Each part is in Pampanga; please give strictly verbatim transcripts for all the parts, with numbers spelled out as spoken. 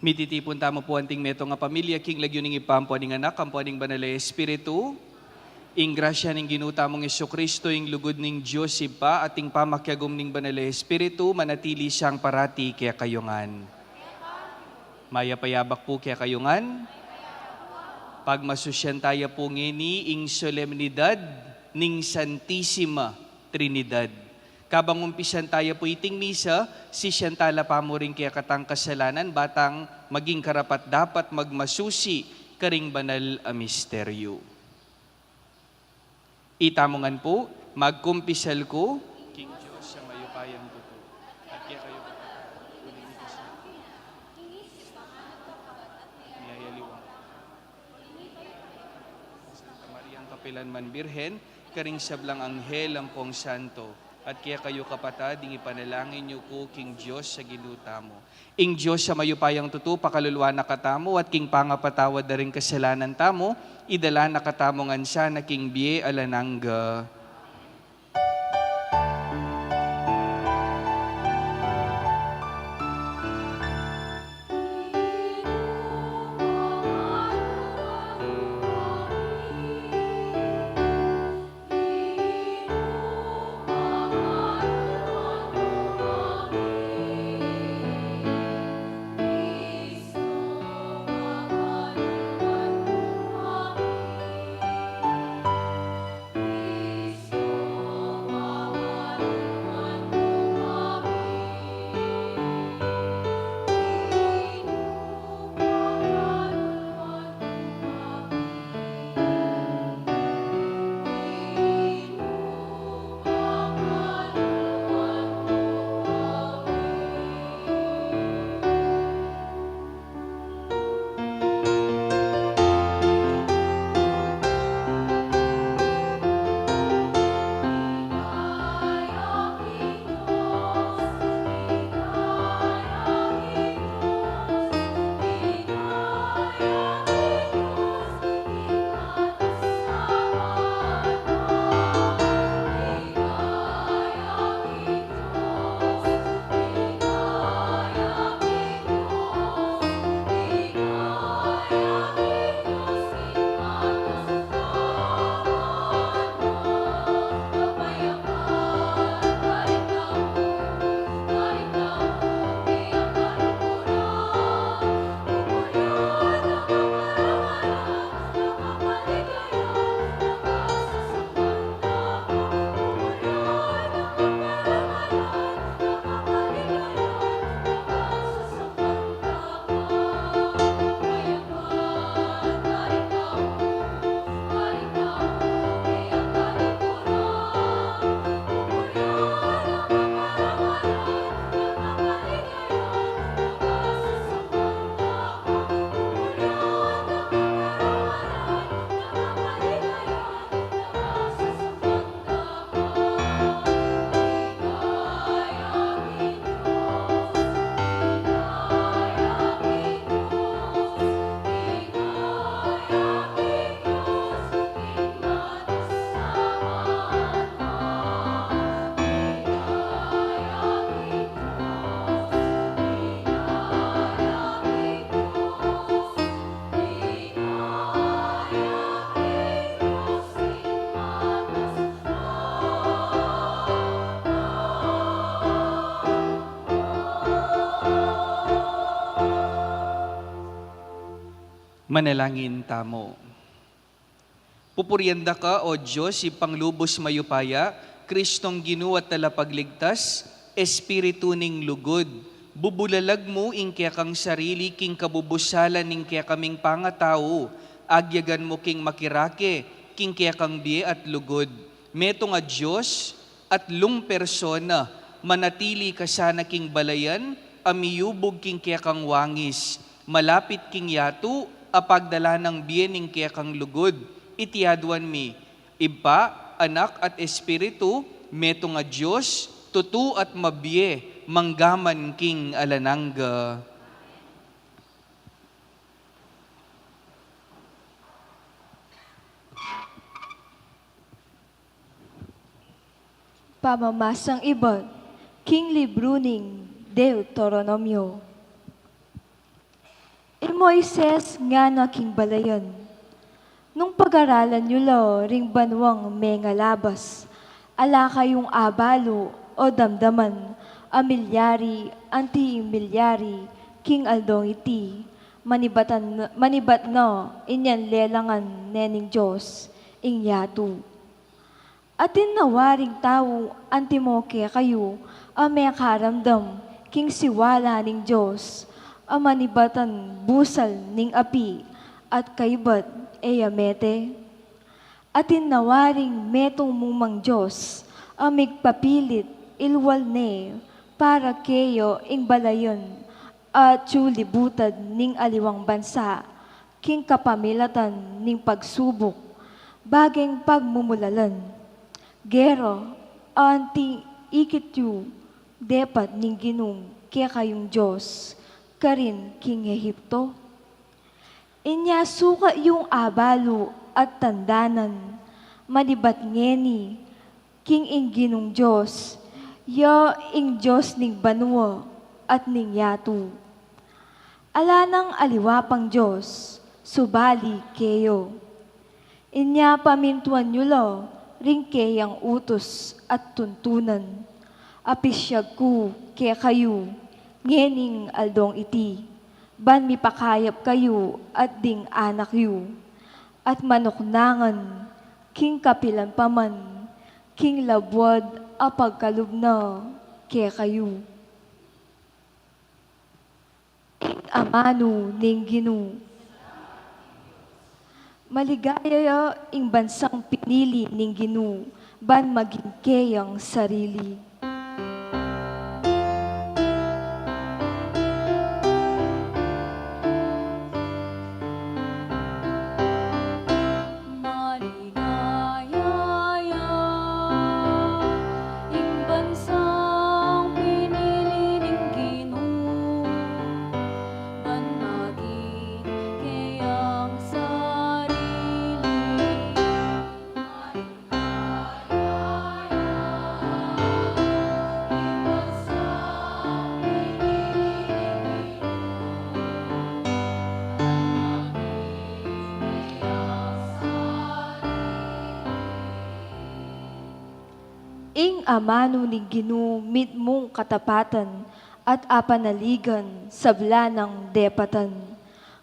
Mititipun tamu pu anting metung a pamilya king lagyu ning Ibpa, ampo ning Anak, ampo ning Banal a Espiritu. Ing grasya ning Ginu tamung Jesucristo, ing lugud ning Dios Ibpa, at ing pamakiagum ning Banal a Espiritu manatili sang parati kekayu ngan. Mayap a yabak pu kekayu ngan. Pagmasusyan taya pu ngeni ing solemnidad ning Santisima Trinidad. Kabang umpisan taya pu iting misa, sisian tala pa mu ring kekatang kasalanan, ba tang maging karapat-dapat magmasusi karing banal a misteryu. Itamu ngan pu, magkumpisal ku king Dios a mayupayang tutu, at kekayu, uling ikasabi, miyayaliwang Santa Mariang kapilan man Birhen, karing sablang anghel ampong santo, at kekayu kapatad, ing ipanalangin yu ku king Dios a Ginu tamu. Ing Dios a mayupayang tutu pakaluluan na katamu, at king pangapatawad da ring kasalanan tamu, idala na katamu ngan sana king bie alang angga. Manalangin tamu. Pupurian da ka, O Dios, Ibpang lubus mayupaya, Kristong Ginu at Talapagligtas, Espiritu ning lugud. Bubulalag mu ing kekang sarili king kabubusalan ning kekaming pangatau, agyagan mu king makirake king kekang bie at lugud. Metung a Dios, atlung persona, manatili ka sana king balayan a miyubug king kekang wangis, malapit king yatu a pagdala nang bie ning kekang lugud. Iti aduan mi, Ibpa, Anak, at Espiritu, metung a Dios, tutu at mabie, manggaman king alang angga. Pamamasang ibat king libru ning Deuteronomio. Moises ngana king balayan, nung pagaralan yu la ring banuang mengalabas, ala kayung abalu o damdaman a milyari anti milyari king aldong iti, manibatan, manibat na inyan lelangan ne ning Dios ing yatu. Atin na waring tau antimo kekayu a mekaramdam king siwala ning Dios a manibatan busal ning api at kaybat e ya mete? Atin na waring metung mumang Dios a migpapilit ilwal ne para keya ing balayan at yu libutad ning aliwang bansa king kapamilatan ning pagsubuk, bageng pagmumulalan, gera, anti ikit yu depat ning Ginu kekayung Dios karin king Egipto? Inya sukat yung abalu at tandanan, manibat ngeni king ing Ginung Dios, ya ing Dios ning banua at ning yatu. Ala nang aliwa pang Dios, subali keya. Inya pamintuan yu la ring keyang utus at tuntunan. Apisyag ku kekayu ngening aldong iti, ban mipakayap kayu at ding anak yu, at manuknangan king kapilan pa man king labuad a pagkalub na kekayu. Ing amanu ning Ginu. Maligaya ya ing bansang pinili ning Ginu ban maging keyang sarili. Maligaya ya ing bansang pinili ning Ginu ban maging keyang sarili. Ing amanu ning Ginu mitmung katapatan at apanaligan sabla nang depatan.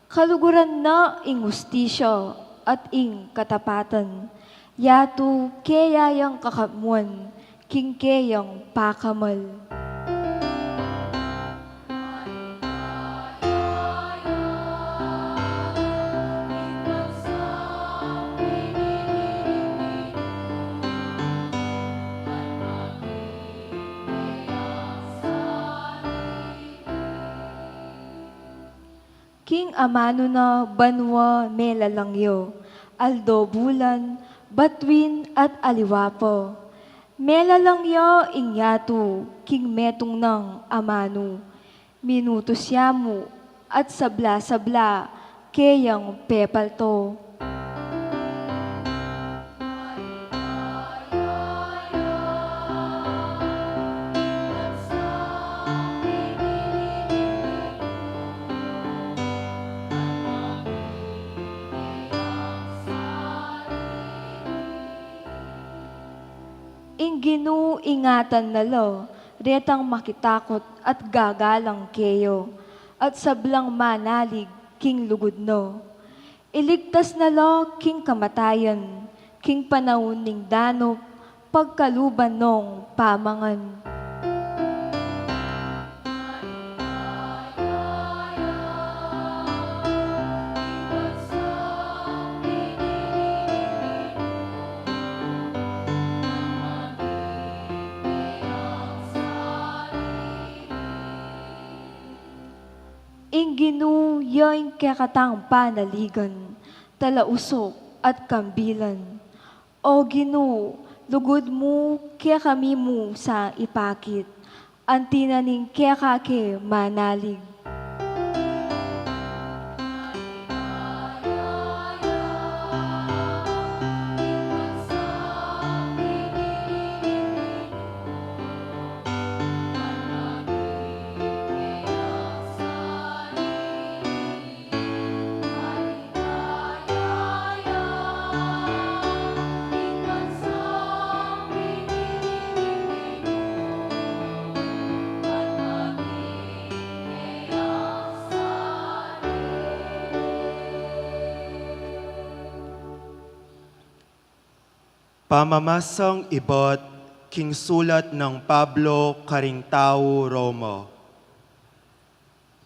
Kaluguran na ing hustisya at ing katapatan, yatu keya yang kakatmuan king keyang pakamal. King amanu na banua melalang ya, aldo bulan, batuin at aliwa pa. Melalang ya ing yatu king metung nang amanu. Minutus ya mu at sabla-sabla keyang pepalto. Ing Ginu ingatan na la retang makitakut at gagalang keya, at sablang manalig king lugud na. Iligtas na la king kamatayan, king panaun ning danup, pagkaluban nong pamangan. Ing Ginu ya ing kekatang panaligan, talausuk at kambilan. O Ginu, lugud mu kekami mu sa ipakit, anti na ning keka ke manalig. Pamamasang ibat king sulat nang Pablo karing tau Roma.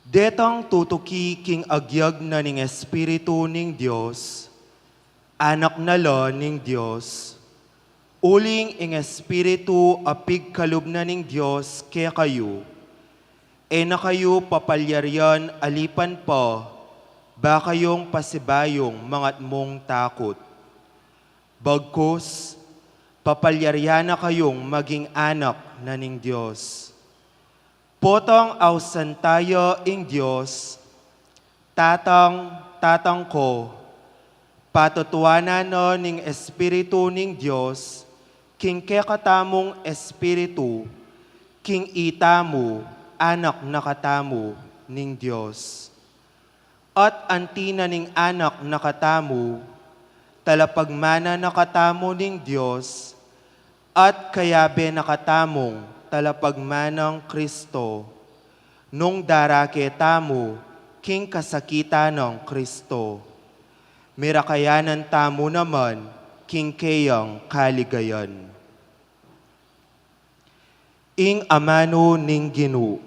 Detang tutuki king agyag na ning Espiritu ning Dios, anak na la ning Dios. Uling ing Espiritu a pigkalub na ning Dios kekayu, e na kayu papalyarian alipan pa ba kayung pasibayung mangatmung takut. Bagkus, papalyarian na kayung maging anak na ning Dios. Potang ausan taya ing Dios, Tatang, Tatang ko, patutuanan na ning Espiritu ning Dios king kekatamung espiritu, king itamu anak na katamu ning Dios. At anti na ning anak na katamu, talapagmana na katamu ning Dios, at kayabe na katamung talapagmanang Kristo, nung darake tamu king kasakitan nang Kristo. Mirakayanan tamu naman king keyang kaligayan. Ing amanu ning Ginu.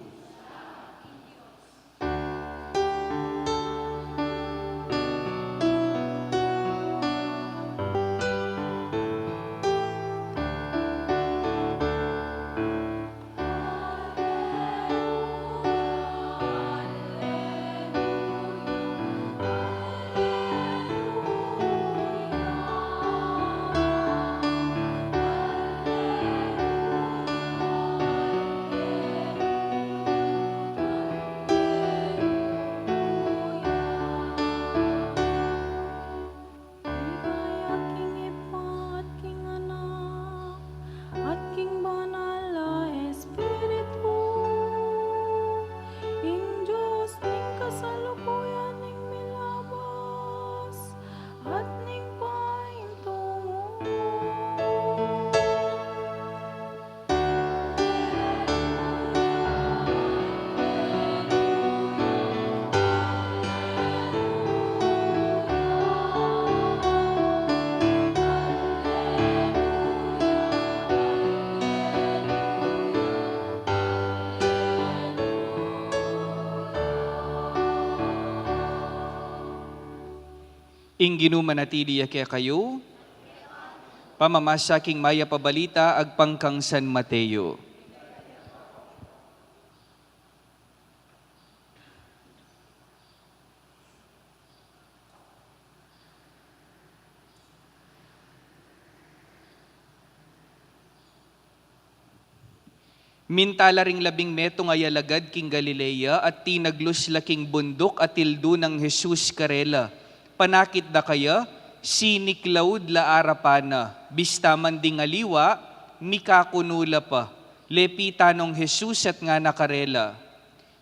Ligaya king Ibpa, at king Anak, at king Banal a Espiritu, ing Dios ning kasalukuyan ning milabas, at ning paintungo. Ing Ginu manatili ya kekayu. Pamamasa king Mayap a Balita agpang kang San Mateo. Minta la ring labing metung a alagad king Galilea, at tinaglus la king bunduk, at tildu nang Jesus karela. Panakit da kaya, siniklaud la arapan na, bista man ding aliwa, mikakunu la pa. Lepitan nong Jesus at ngana karela,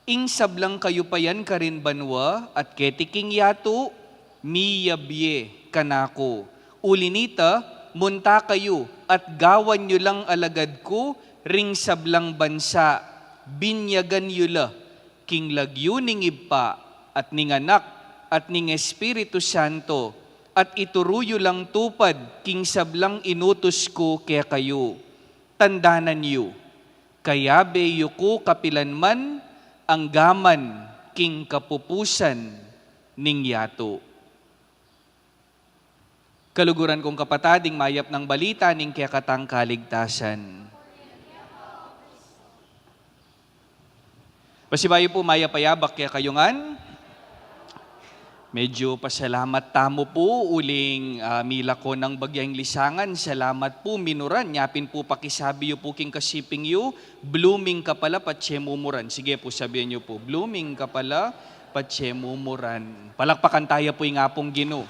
Ing sablang kayupayan karin banua at keti king yatu, miyabie kanaku. Uli nita, munta kayu at gawan yu lang alagad ku ring sablang bansa, binyagan yu la king lagyu ning Ibpa at ning Anak at ning Espiritu Santo, at ituru yu lang tupad king sablang inutus ku kekayu. Tandanan yu, kayabe yu ku kapilan man, anggaman king kapupusan ning yatu. Kaluguran kong kapatad, ing mayap nang balita ning kekatang kaligtasan. Pasibayu pu, mayap a yabak kekayu ngan. Medyu pasalamat tamu pu uling, ah, milako nang bagya ing lisangan. Salamat pu, minuran. Nya pin pu pakisabi yu pu king kasiping yu, blooming ka pala, patse mumuran. Sige pu, sabian yu pu, blooming ka pala, patse mumuran. Palakpakan taya pu ing Apung Ginu.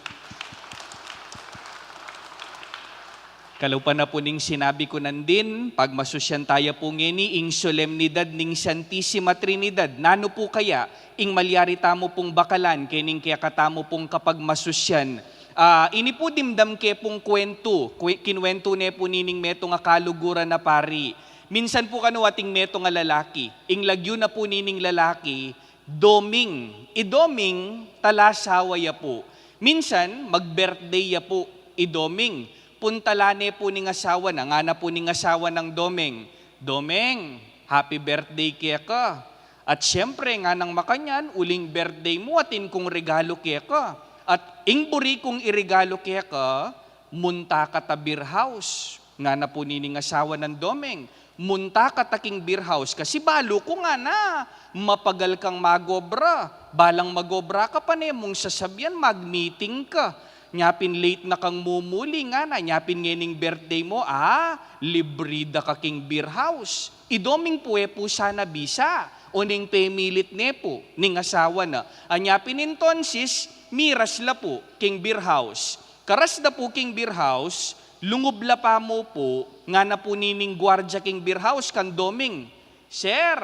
Kalupa na pu ning sinabi ku nandin, pagmasusyan taya pu ngeni ing solemnidad ning Santisima Trinidad. Nanu pu kaya ing malyari tamu pung bakalan kening kekatamu pung kapagmasusyan? Ah, ini pu dimdam ke pung kwentu, kwe-, kinwentu ne pu nining metung a kaluguran a pari. Minsan pu kanu ating metung a lalaki. Ing lagyu na pu nining lalaki, Doming. I Doming, talasawa ya pu. Minsan, mag-birthday ya pu i Doming. Puntalan ne pu ning asawa na, ngana pu ning asawa nang Doming, "Doming, happy birthday keka. At siyempre, nganang makanyan, uling birthday mu, atin kung regalo keka. At ing buri kung iregalo keka, munta ka ta beer house." Ngana pu nining asawa nang Doming, "Munta ka ta king beer house, kasi balu ku," ngana, "mapagal kang mag-obra. Balang mag-obra ka, pane mung sasabian, mag-meeting ka. Nya pin late na kang mumuli," ngana, "nya pin ngening birthday mu, a, libri da ka king beer house." I Doming pu e pu sana bisa, oneng pemilit ne pu ning asawa na. Anya pin entonces, miras la pu king beer house. Karas da pu king beer house, lungub la pamu pu, ngana pu nining guardia king beer house kang Doming, "Sir,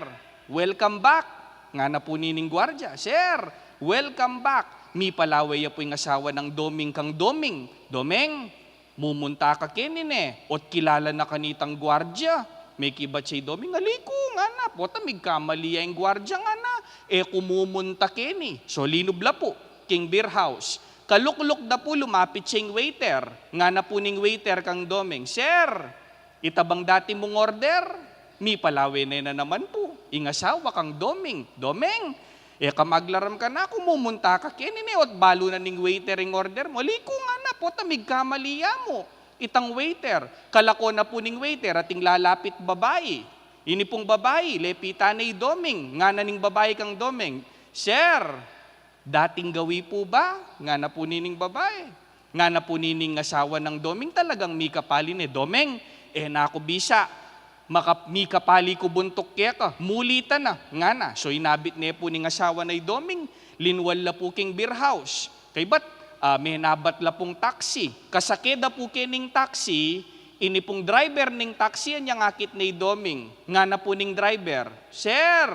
welcome back." Ngana pu nining guardia, "Sir, welcome back." Mipalawe ya pu ing asawa nang Doming kang Doming, "Doming, mumunta ka keni ne, ot kilala na ka nitang guardia." Mekibat ya i Doming, "Ali ku," ngana, "pota migkamali ya ing guardia," ngana, "e ku mumunta keni." So linub la pu king beer house. Kalukluk da pu, lumapit ya ing waiter. Ngana pu ning waiter kang Doming, "Sir, ita bang dati mung order?" Mipalawe ne na naman pu ing asawa kang Doming, "Doming, e ka maglaram kanaku, mumunta ka keni ne, ot balu na ning waiter ing order mu." "Ali ku," ngana, "pota migkamali ya mu itang waiter." Kalako na pu ning waiter, ating lalapit babai. Ini pung babai, lepitan ne i Doming. Ngana ning babai kang Doming, "Sir, dating gawi pu ba?" Ngana pu nining babai. Ngana pu nining asawa nang Doming, talagang mikapali ne, "Doming, e na ku bisa. Maka-, mikapali ku buntuk keka. Muli ta na," ngana. So inabit ne pu ning asawa na i Doming, linwal la pu king beer house. Kaybat, a, menabat la pung taxi. Kasake da pu kening taxi, ini pung driver ning taxi, anyang akit ne i Doming. Ngana pu ning driver, "Sir,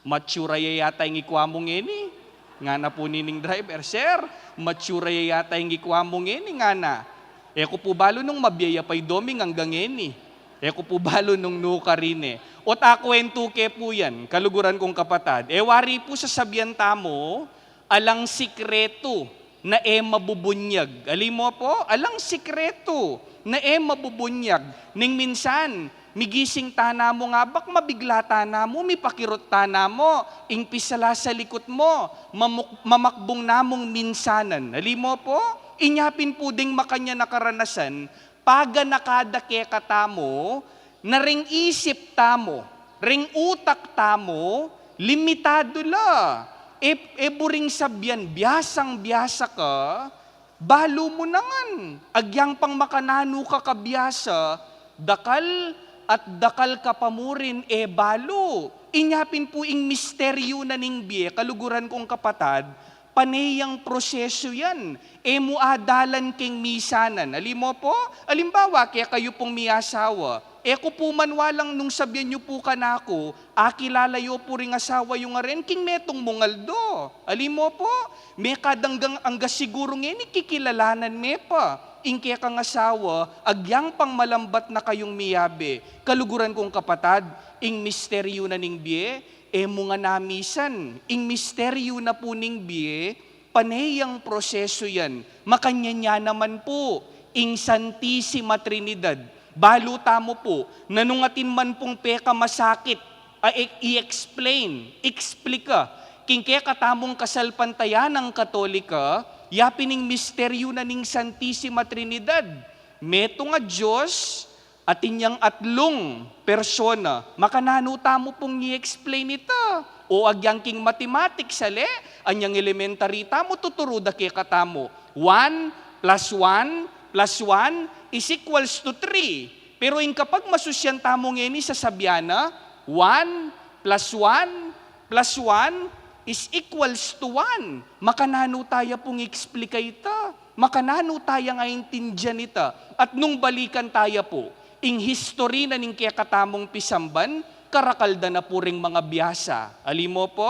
matsura ya yata ing ikwa mu ngeni." Ngana pu nining driver, "Sir, matsura ya yata ing ikwa mu ngeni," ngana. "E ku pu balu nung mabie ya pa i Doming anggang ngeni. E ku pu balu nung nukarin ne." Ot akwentu ke pu yan, kaluguran kung kapatad. E wari pu sasabian tamu, alang sikretu na e mabubunyag. Ali mu pu? Alang sikretu na e mabubunyag. Ning minsan, migising tana mu nga bak, mabigla tana mu, mipakirut tana mu, ing pisala sa likut mu, mamuk-, mamakbung na mung minsanan. Ali mu pu? Inya pin pu ding makanyan a karanasan, paganaka da kekatamu, na ring isip tamu, ring utak tamu, limitadu la. E, e buring sabian, biasang-biasa ka, balu mu na ngan. Agyang pang makananu ka kabiasa, dakal at dakal ka pa murin e balu. Inya pin pu ing misteryu na ning bie, kaluguran kung kapatad, pane yang prosesu yan. E mu adalan king misanan. Ali mu pu? Alimbawa, kekayu pung miasawa, e ku pu man walang nung sabian yu pu kanaku, akilala yu pu ring asawa yu ngaren king metung mung aldo. Ali mu pu? Mekad anggang angga siguru ngeni kikilalanan me pa ing kekang asawa, agyang pang malambat na kayung miyabe. Kaluguran kung kapatad, ing misteryu na ning bie, e mu ngan amisan. Ing misteryu na pu ning bie, pane yang prosesu yan. Makanyan ya naman pu ing Santisima Trinidad. Balu tamu pu, na nung atin man pung pekamasakit a i-, i-explain, explika, king kekatamung kasalpantayanang Katolika, ya pin ing misteryu na ning Santisima Trinidad. Metung a Dios, atin yang atlung persona, makananu tamu pung i-explain ita? O agyang king mathematics, ale, anyang elementary tamu, tuturu da kekatamu, one plus one plus one is equals to three. Pero ing kapagmasusyan tamu ngeni, sasabian na, one plus one plus one is equals to one. Makananu taya pung explica ita? Makananu tayang aintindian ita? At nung balikan taya pu ing history na ning kekatamung pisamban, karakal da na pu ring mangabiasa. Ali mu pu?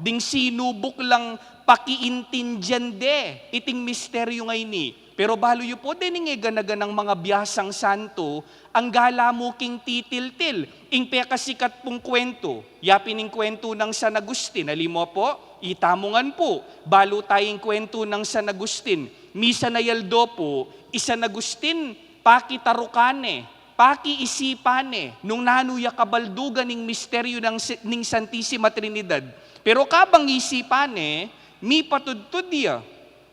Ding sinubuk lang pakiintindian de iting misteryu ngeni. Pero balu yu pu, dening e gana-ganang mangabiasang santu, anggala mu king titiltil. Ing pekasikat pung kwentu, ya pin ing kwentu nang San Agustin. Ali mu pu? Ita mu ngan pu, balu taya ing kwentu nang San Agustin. Misan a aldo pu, i San Agustin, pakitarukan ne, pakiisipan ne, nung nanu ya kabaldugan ning misteryu nang si-, ning Santisima Trinidad. Pero kabang isipan ne, mipatudtud ya.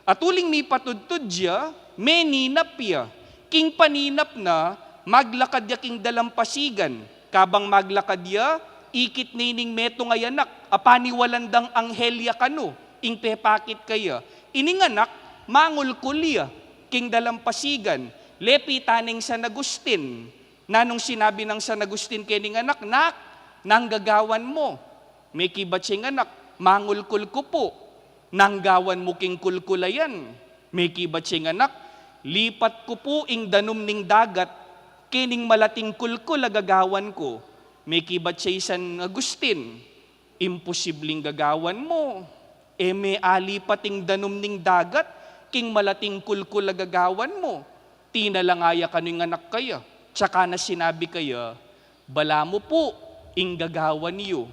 At uling mipatudtud ya, meninap ya. King paninap na, maglakad ya king dalampasigan. Kabang maglakad ya, ikit ne ining metung a anak, a paniwalan dang anghel ya kanu, ing pepakit kaya. Ining anak, mangulkul ya, king dalampasigan, lepitan neng San Agustin. Nanung sinabi nang San Agustin kening anak, "Nak, nanu gagawan mu?" Mekibat ya ing anak, "Mangulkul ku pu." "Nanu gawan mu king kulkul a yan?" Mekibat ya ing anak, "Lipat ku pu ing danum ning dagat, kening malating kulkul a gagawan ku." Mekibat ya i San Agustin, "Imposibling gagawan mu. E me alipat ing danum ning dagat, king malating kulkul a gagawan mu." Tinalangaya kanu ing anak kaya. Tsaka na sinabi kaya, "Balamu pu, ing gagawan yu.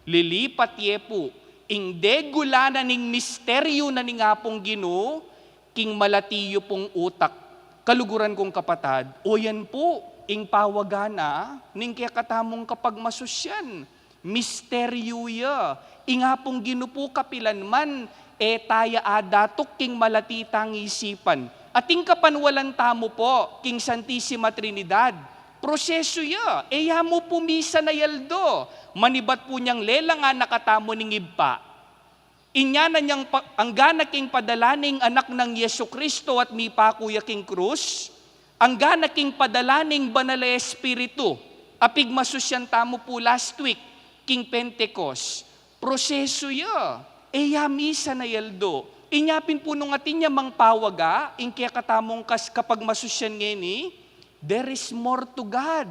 Lilipat ye pu, ing degulanan ning misteryu na ning Apung Ginu, king malati yu pung utak." Kaluguran kung kapatad, o yan pu, ing pawaga na, ning kekatamung kapagmasusyan. Misteryu ya. Ing Apung Ginu pu kapilan man, e taya adatuk king malati tang isipan. Ating kapanwalan tamu pu, king Santisima Trinidad. Prosesu ya, e ya mu pu misan a aldo. Manibat pu nyang lelang na katamu ning Ibpa. Inya na nyang pa-, anggana king padala ning Anak nang Jesucristo at mipaku ya king krus, anggana king padala ning Banal a Espiritu, a pigmasusyan tamu pu last week, king Pentecost. Prosesu ya, e ya misan a aldo. Inya pin pu nung atin ya mang pawaga, ing kekatamung kas-, kapagmasusyan ngeni, there is more to God.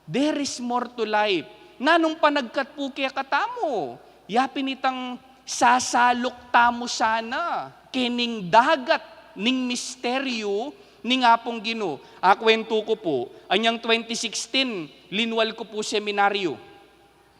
There is more to life. Nanung panagkat pu kekatamu? Ya pin itang sasaluk tamu sana kening dagat ning misteryu ning Apung Ginu. Akwentu ku pu, anyang twenty sixteen, linwal ku pu seminaryu.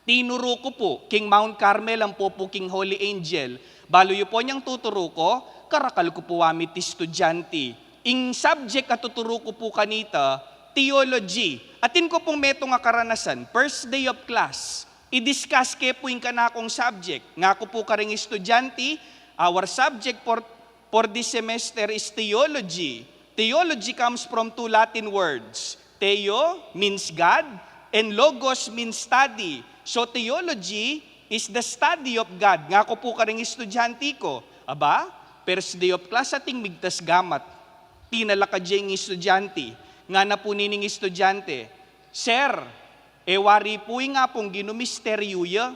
Tinuru ku pu, king Mount Carmel, ampo pu king Holy Angel. Balu yu pu anyang tuturu ku, karakal ku pu wamit estudyante. Ing subject a tuturu ku pu kanita, theology. Atin ku pung metung a karanasan, first day of class. I-discuss ke pu ing kanakung subject. Ngaku pu karing estudyante, our subject for, for this semester is theology. Theology comes from two Latin words. Theo means God, and logos means study. So, theology is the study of God. Ngaku pu karing estudyante ku, "Aba, first day of class, ating migtas gamat." Tinalakad ya ing estudyante. Ngana pu nining estudyante, "Sir, e wari pu ing Apung Ginu misteryu ya.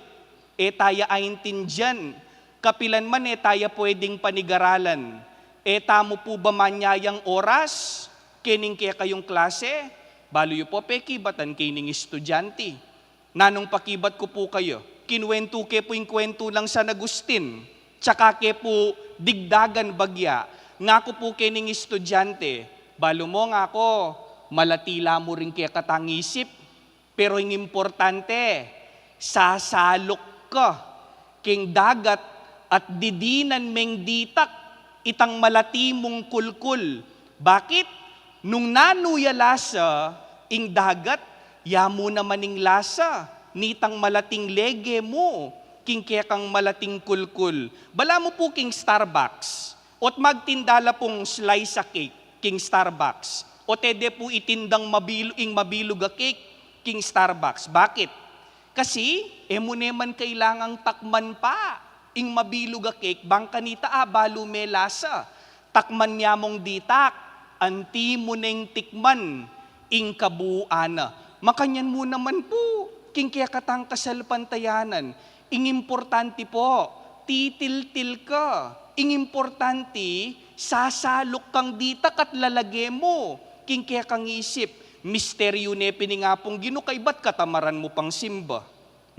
E taya aintindian. Kapilan man e taya pwedeng panigaralan. E tamu pu ba manyayang oras kening kekayung klase?" Balu yu pu, pekibatan ke ning estudyante. Nanung pakibat ku pu kaya? Kinwentu ke pu ing kwentu nang San Agustin, tsaka ke pu digdagan bagya. Ngaku pu kening estudyante, "Balu mu," ngaku, "malati la mu ring kekatang isip. Pero ing importante, sasaluk ka king dagat at didinan meng ditak itang malati mung kulkul." Bakit? Nung nanu ya lasa ing dagat, ya mu naman ing lasa nitang malating lege mu king kekang malating kulkul. Balamu pu king Starbucks, ot magtinda la pung slice a cake king Starbucks, ot e de pu itindang mabilu-, ing mabilug a cake king Starbucks. Bakit? Kasi, e mu ne man kailangang takman pa ing mabilug a cake, bang kanita, a, balu me lasa. Takman me mung ditak, anti mu neng tikman ing kabuuan na. Makanyan mu naman pu king kekatang kasalpantayanan. Ing importante pu, titiltil ka. Ing importante, sasaluk kang ditak at lalage mu king kekang isip. Misteryu ne pin ing Apung Ginu, kaybat katamaran mu pang simba.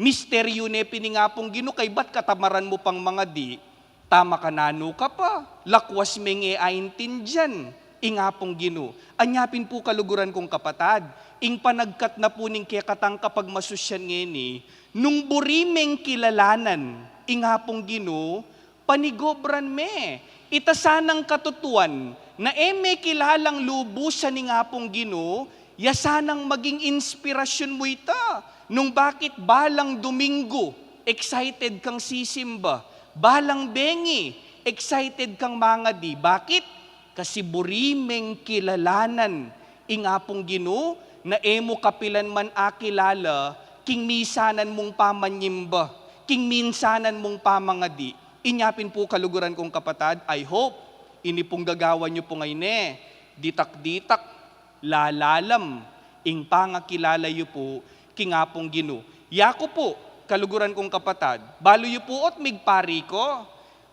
Misteryu ne pin ing Apung Ginu, kaybat katamaran mu pang mangadi. Tama ka, nanu ka pa, lakwas meng e aintindian ing Apung Ginu. Anya pin pu, kaluguran kung kapatad, ing panagkat na pu ning kekatang kapagmasusyan ngeni, nung buri meng kilalanan ing Apung Ginu, panigobran me. Ita sanang katutuan na e me kilalang lubusan ing Apung Ginu, ya sanang maging inspirasyun mu ita. Nung bakit balang Domingo, excited kang sisimba. Balang Bengi, excited kang mangadi. Bakit? Kasi buri meng kilalanan ing Apung Ginu, na e mu kapilan man akilala king misanan mung pamanyimba, king minsanan mung pamangadi. Inya pin pu, kaluguran kung kapatad, I hope ini pung gagawan yu pu ngeni, ditak-ditak lalalam ing pangakilala yu pu king Apung Ginu. Yaku pu, kaluguran kung kapatad, balu yu pu ot migpari ku,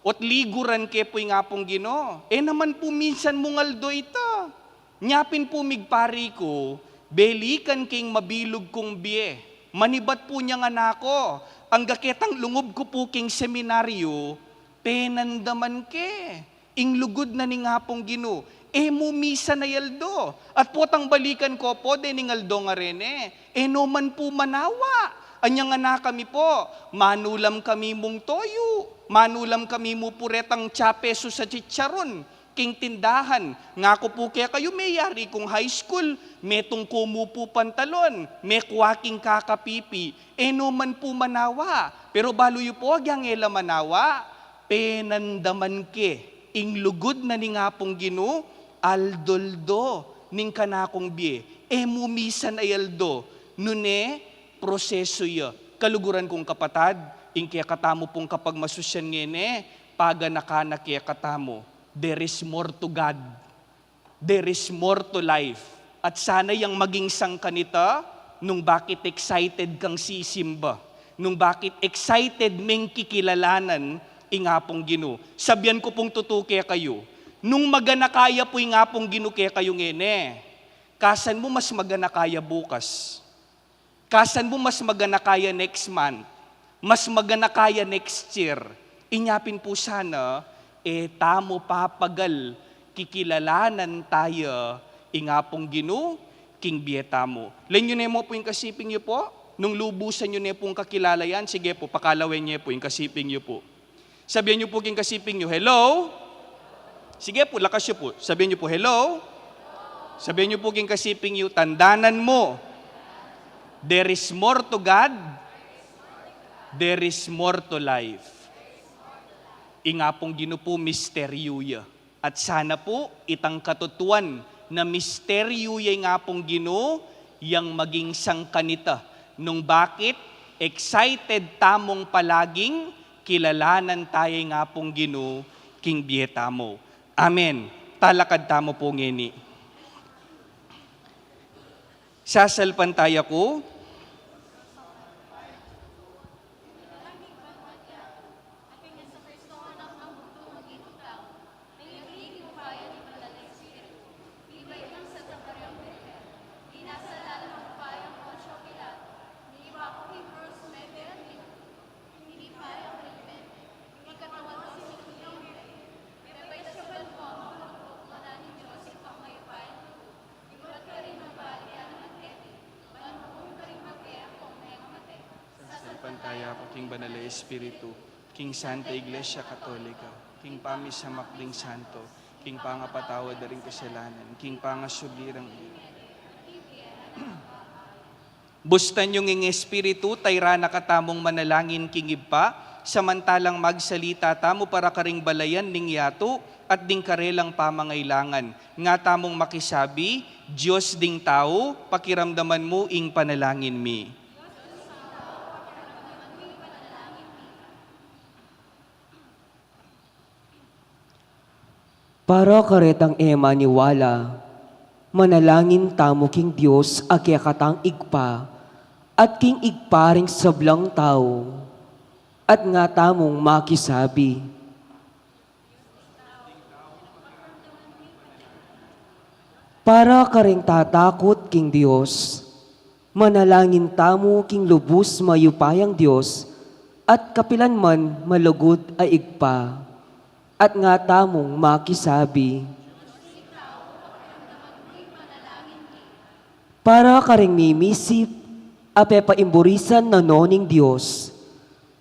ot liguran ke pu ing Apung Ginu. E naman pu minsan mung aldo ita. Nya pin pu migpari ku, belikan ke ing mabilug kung bie. Manibat pu nyang anak ku, angga ketang lungub ku pu king seminaryu, penandaman ke ing lugud na ning Apung Ginu. E mu misan a aldo. At potang balikan ku pu dening aldo a reni, e no man pu manawa. Anyang anak kami pu, manulam kami mung toyu, manulam kami mu pu retang tsapesu a chicharon king tindahan. Ngaku pu kekayu, meyari kung high school, metung ku mu pu pantalon, mekua king kakapipi, e no man pu manawa. Pero balu yu pu, agyang e la manawa, penandaman ke ing lugud na ning Apung Ginu, aldo-aldo ning kanakung bie. E mu misan a aldo, nune prosesu ya. Kaluguran kung kapatad, ing kekatamu pung kapagmasusyan ngeni, paganakan na kekatamu. There is more to God. There is more to life. At sana yang maging sangkan nita, nung bakit excited kang sisimba, nung bakit excited meng kikilalanan ing Apung Ginu. Sabian ku pung tutu kekayu, nung maganaka ya pu ing Apung Ginu kekayu ngeni, kasan mu mas maganaka ya bukas? Kasan mu mas maganaka ya next month? Mas maganaka ya next year? Inya pin pu sana, e tamu papagal kikilalanan taya ing Apung Ginu king bie tamu. Len yu ne mu pu ing kasiping yu pu, nung lubusan yu ne pung kakilala yan, sige pu, pakalawen ye pu ing kasiping yu pu. Sabian yu pu king kasiping yu, "Hello?" Sige pu, lakas yu pu. Sabian yu pu, "Hello?" Sabian yu pu king kasiping yu, "Tandanan mu, there is more to God, there is more to life." Ing Apung Ginu pu, misteryu ya. At sana pu, itang katutuan na misteryu ya ing Apung Ginu, yang maging sangkan nita nung bakit excited tamung palaging kilalanan taya ing Apung Ginu king bie tamu. Amen. Talakad tamu pu ngeni. Sasalpantaya ku. Sasalpantaya ku king Banal a Espiritu, king Santa Iglesia Katolika, king pamisamak ding santo, king pangapatawad da ring kasalanan, king pangasubli rang Bustan yung ing Espiritu, tayra na katamung manalangin king Ibpa, samantalang magsalita tamu para karing balayan ning yatu at ding karelang pamangailangan. Nga tamung makisabi, Dios ding tau, pakiramdaman mu ing panalangin mi. Para karetang e maniwala, manalangin tamu king Dios a kekatang Ibpa, at king Ibpa ring sablang tau, at nga tamung makisabi. Para karing tatakut king Dios, manalangin tamu king lubus mayupayang Dios, at kapilan man malugud a Ibpa, at nga tamung makisabi. Para karing mimisip a pepaimburisan na no ning Dios,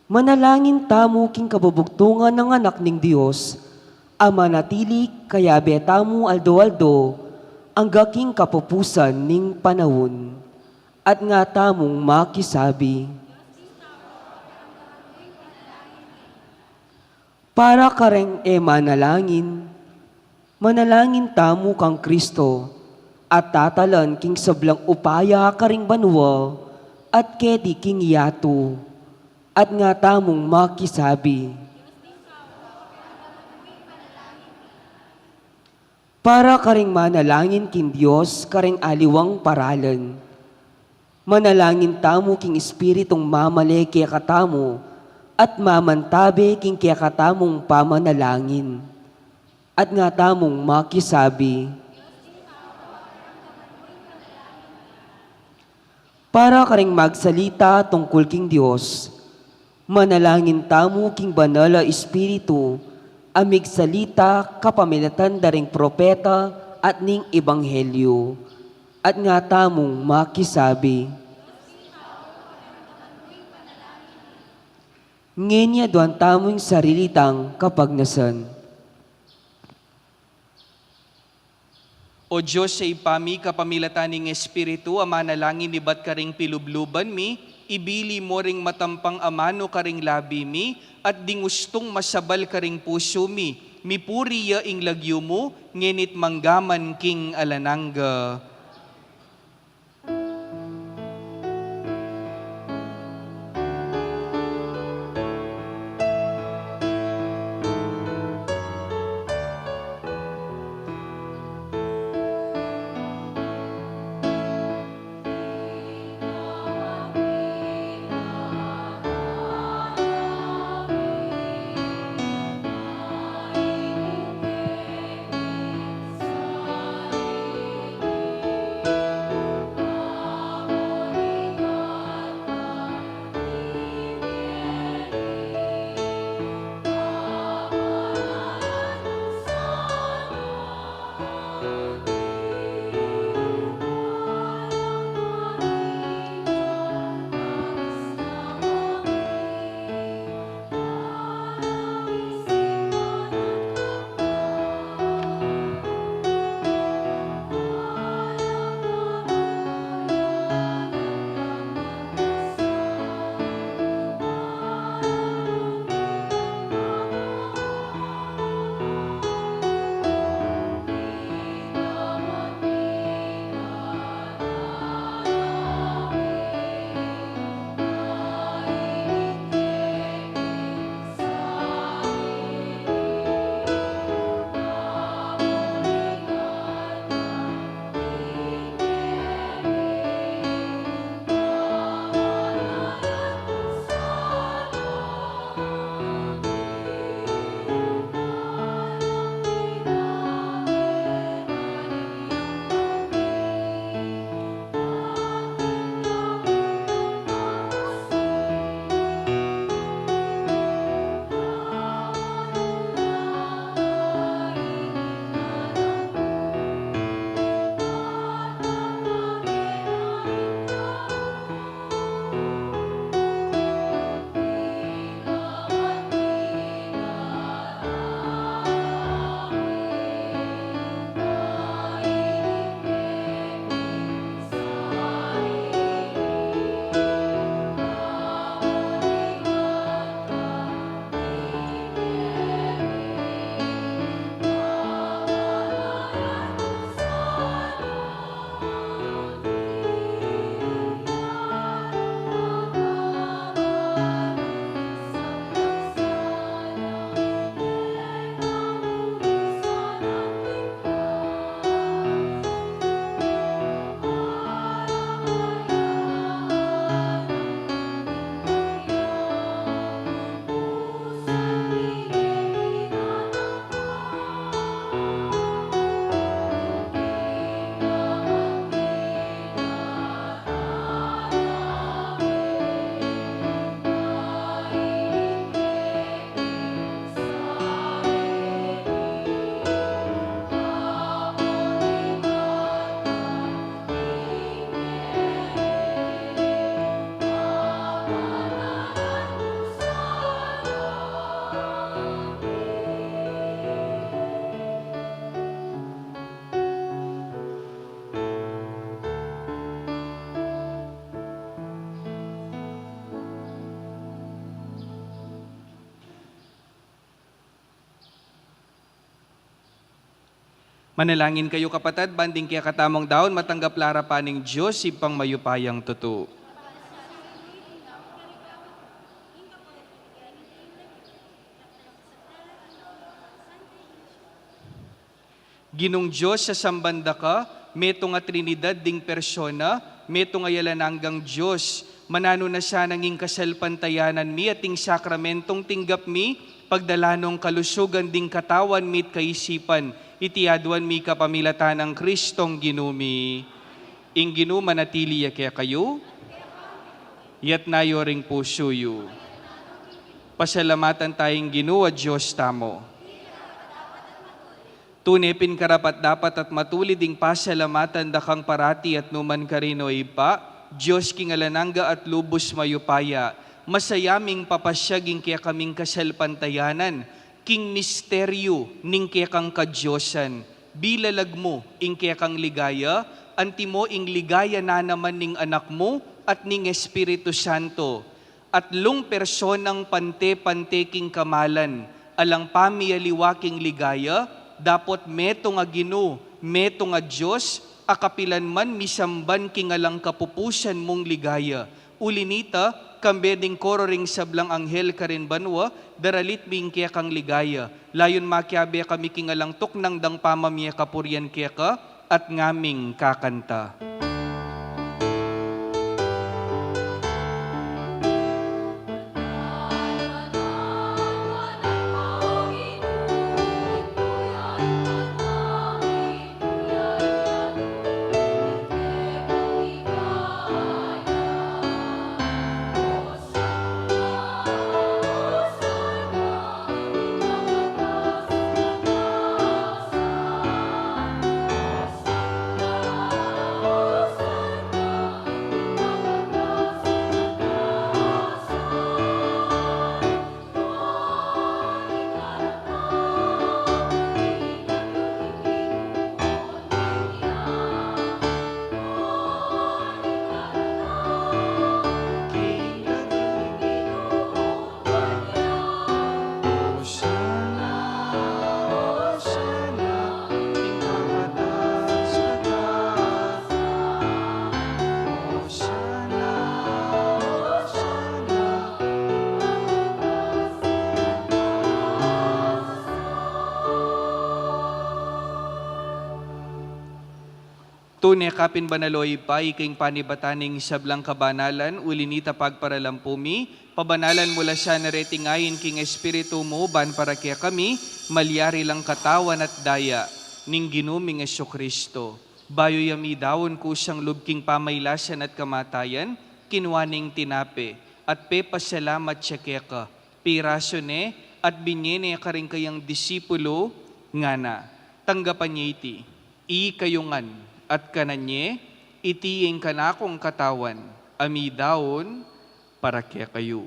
manalangin tamu king kabubugtungan nang Anak ning Dios, a manatili kayabe tamu aldo-aldo, angga king kapupusan ning panaun. At nga tamung makisabi, para kareng e manalangin, manalangin tamu kang Kristo, at tatalan king sablang upaya karing banua, at keti king yatu. At nga tamung makisabi, para karing manalangin king Dios kareng aliwang paralan. Manalangin tamu king Espiritung mamale kekatamu, at mamantabe king kekatamung pamanalangin. At nga tamung makisabi, para karing magsalita tungkul king Dios, manalangin tamu king Banal a Espiritu, a migsalita kapamilatan da ring propeta at ning ebanghelyo. At nga tamung makisabi, ngeni aduan tamu ing sarili tang kapagnasan. O Dios, Ibpa mi, kapamilatan ning Espiritu a manalangin ibat karing pilubluban mi, ibili mo ring matampang amanu karing labi mi, at ding ustung masabal karing pusu mi, mipuri ya ing lagyu mu, ngeni't manggaman king alang angga. Manalangin kayu, kapatad, ban ding kekatamung daun matanggap la arapan ning Dios, Ibpang mayupayang tutu. Ginung Dios, sasamban da ka, metung a Trinidad ding persona, metung a alang anggang Dios, mananu na sanang ing kasalpantayanan mi at ing sakramentong tinggap mi, pagdalan nong kalusugan ding katawan mi at kaisipan, iti aduan mi kapamilatan nang Kristong Ginu mi. Ing Ginu manatili ya kekayu, iyatas yu ring pusu yu. Pasalamatan taya ing Ginu a Dios tamu. Tune pin karapat-dapat at matulid ing pasalamatan da kang parati at nukarin man, O Ibpa, Dios king alang angga at lubus mayupaya, masaya ming papasiag ing kekaming kasalpantayanan, king misteryu ning kekang kadiosan, bilalag mu ing kekang ligaya, antimo ing ligaya na naman ning Anak mu at ning Espiritu Santo, atlung personang pante-pante king kamalan, alang pamialiwa king ligaya, dapot metung a Ginu, metung a Dios, a kapilan man misamban king alang kapupusan mung ligaya. Uli nita, kambe ding koro ring sablang anghel karin banua, daralit mi ing kekang ligaya. Layun makiabe kami king alang tuknang dang pamamie kapurian keka, at ngaming kakanta. Tune ka pin banal, O Ibpa, ika ing panibatan ning sablang kabanalan, uli nita pagparalampu mi, pabanalan mu la sana reting ain king Espiritu mu, ban para kekami, malyari lang katawan at daya ning Ginu ming Jesucristo. Bayu ya midaun kusang lub king pamailasan at kamatayan, kinua ne ing tinape, at pepasalamat ya keka, pirasu ne, at binye ne karing kayang disipulu, ngana: Tanggapan ye iti, ikayu ngan, at kanan ye, iti ing kanakung katawan, a midaun para kekayu.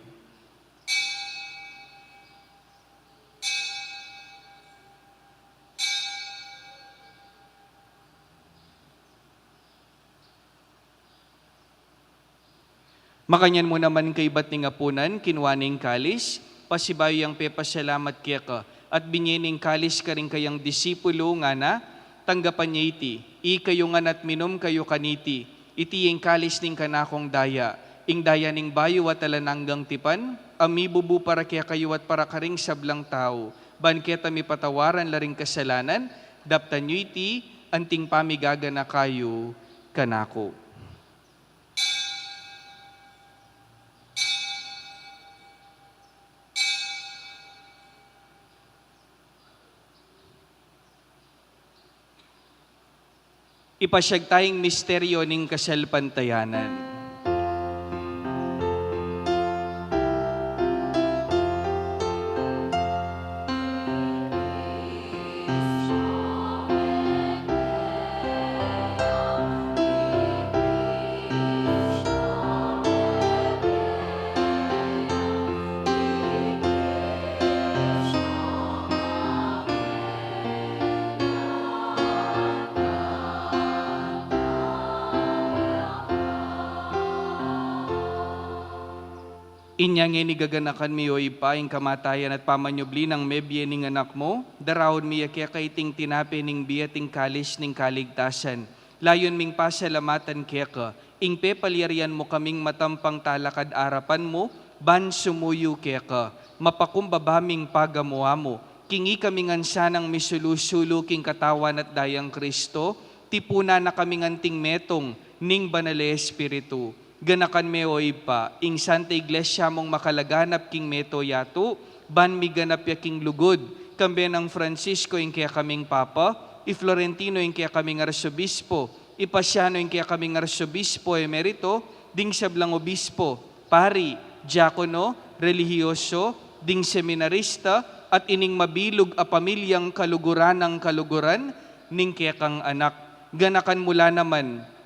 Makanyan mu naman kaibat ning apunan, kinua ne ing kalis, pasibayu yang pepasalamat keka, at binye ne ing kalis karing kayang disipulu, ngana: Tanggapan ye iti, ikayu ngan at minum kayu kaniti, iti ing kalis ning kanakung daya, ing daya ning bayu at alang anggang tipan, a mibubu para kekayu at para karing sablang tau, ban keta mipatawaran la ring kasalanan. Daptan yu iti, anting pamigaganaka yu kanaku. Ipasiag taya ing misteryu ning kasalpantayanan. Inya ngeni gaganakan mi, o Ibpa, ing kamatayan at pamanyubli nang mebie ning Anak mu, daraun mi ya keka iting tinape ning bie at ing kalis ning kaligtasan. Layun ming pasalamatan keka, ing pepalyarian mu kaming matampang talakad arapan mu, ban sumuyu keka, mapakumbaba ming pagamu-amu, king ikami ngan sanang misulu-sulu king katawan at dayang Kristo, tipunan na kaming anting metung ning Banal a Espiritu. Ganakan me, o Ibpa, ing Santa Iglesia mung makalaganap king mabilug a yatu, ban miganap ya king lugud, kambe nang Francisco ing kekaming Papa, i Florentino ing kekaming Arsobispo, i Pasiano ing kekaming Arsobispo Emerito, ding sablang obispo, pari, diakono, relihiyoso, ding seminarista, at ining mabilug a pamilyang kaluguran nang kaluguran ning kekang Anak. Ganakan mu la naman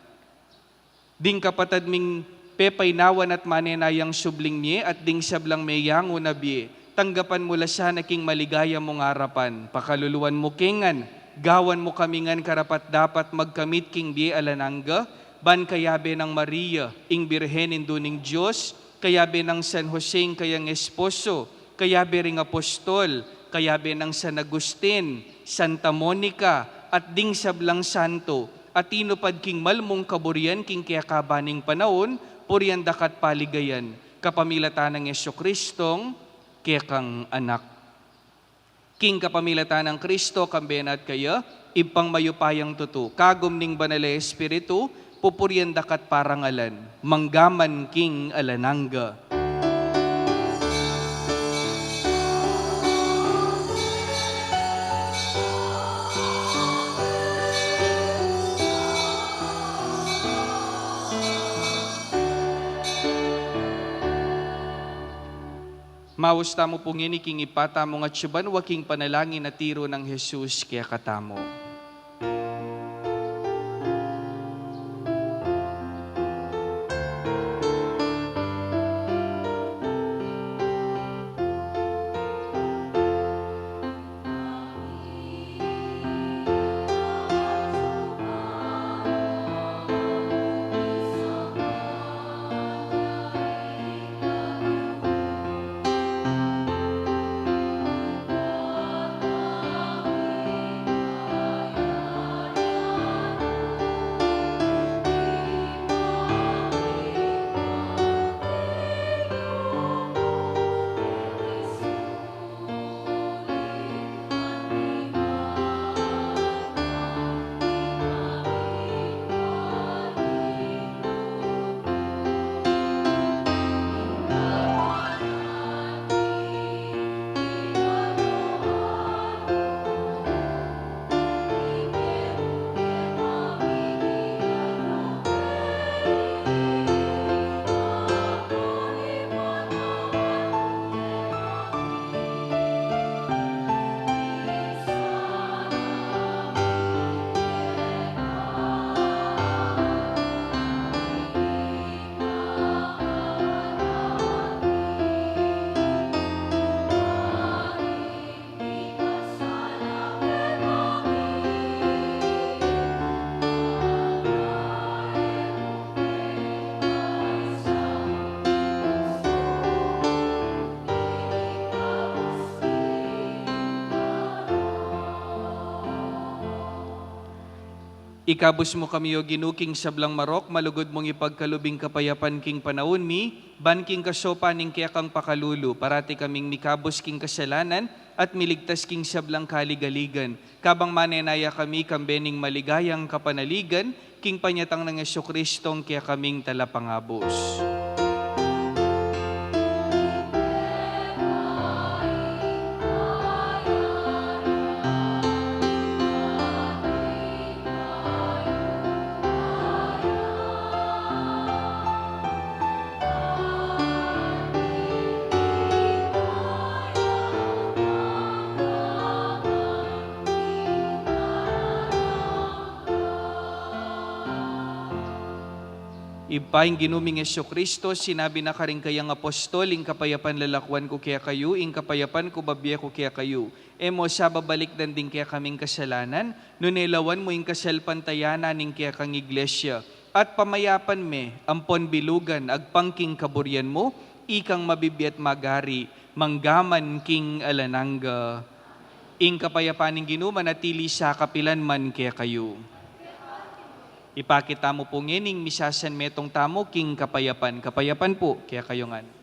ding kapatad ming pepainawan at manenayang subling mie at ding sablang meyangu na bie. Tanggapan mu la sana king maligaya mung arapan. Pakaluluan mu ke ngan, gawan mu kami ngan karapat-dapat magkamit king bie alang angga, ban kayabe nang Maria, ing Birhen Indu ning Dios, kayabe nang San Jose ing kayang esposo, kayabe ring apostol, kayabe nang San Agustin, Santa Monica, at ding sablang santo, a tinupad king malmung kaburian king kekaban ning panaun, purian da ka at paligayan, kapamilatan nang Jesucristong kekang Anak. King kapamilatan nang Kristo, kambe na at kaya, Ibpang mayupayang tutu, kagum ning Banal a Espiritu, pupurian da ka at parangalan, mangga man king alang angga. Maus tamu pu ngeni king Ibpa tamung atsu banua king panalangin a tiru nang Jesus kekatamu. Ikabus mu kami, O Ginu, king sablang marok, malugud mung ipagkalub ing kapayapan king panaun mi, ban king kasopan ning kekang pakalulu, parati kaming mikabus king kasalanan, at miligtas king sablang kaligaligan. Kabang manenaya kami kambe ning maligayang kapanaligan, king panyatang nang Jesucristong kekaming Talapangabus. Ibpa, ing Ginu ming Jesucristo, sinabi na karing kayang apostol, ing kapayapan lalakuan ku kekayu, ing kapayapan ku babie ku kekayu. E mu sa babalikdan ding kekaming kasalanan, nune lawan mu ing kasalpantayanan ning kekang Iglesia, at pamayapan me ampon bilugan agpang king kaburian mu, Ikang mabibie at magari, mangga man king alang angga. Ing kapayapan ning Ginu manatili sa kapilan man kekayu. Ipakit tamu pu ngening misasanmetung tamu king kapayapan. Kapayapan pu kekayu ngan.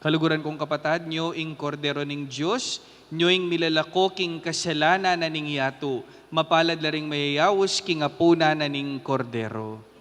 Kaluguran kung kapatad, nyo ing Kordero ning Dios, nyo ing milalako king kasalanan na ning yatu. Mapalad la ring mayayaus king apunan na ning Kordero.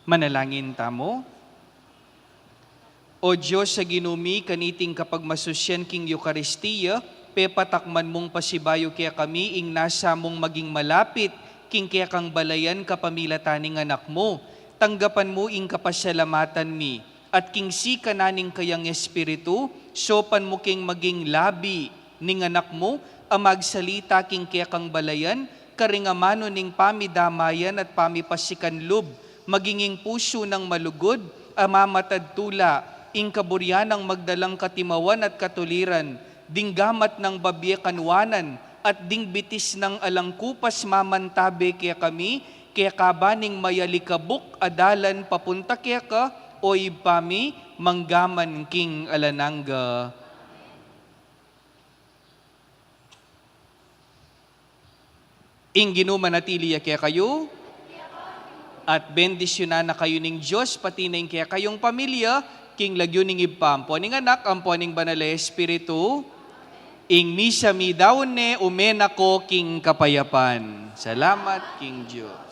Manalangin tamu. O Dios a Ginu mi, kaniting kapagmasusyan king Eukaristia, pepatakman mung pasibayu kekami ing nasa mung maging malapit king kekang balayan kapamilatan ning Anak mu. Tanggapan mu ing kapasalamatan mi, at king sikanan ning kayang Espiritu, saupan mu keng maging labi ning Anak mu a magsalita king kekang balayan, karing amanu ning pamidamayan at pamipasikan lub, maging ing pusu nang malugud a mamatad tula, ing kaburian nang magdalang katimawan at katuliran, ding gamat nang babie kanwanan, at ding bitis nang alang kupas mamantabe kekami, keka ba ning mayalikabuk a dalan papunta keka, o Ibpa mi, manggaman king alang angga. Ing Ginu manatili ya kekayu, at bendisyunan na kayu ning Dios, pati na ing kekayung pamilya, king lagyu ning Ibpa, ampo ning Anak, ampo ning Banal a Espiritu. Ing misa mi daun ne, ume na ko king kapayapan. Salamat king Dios.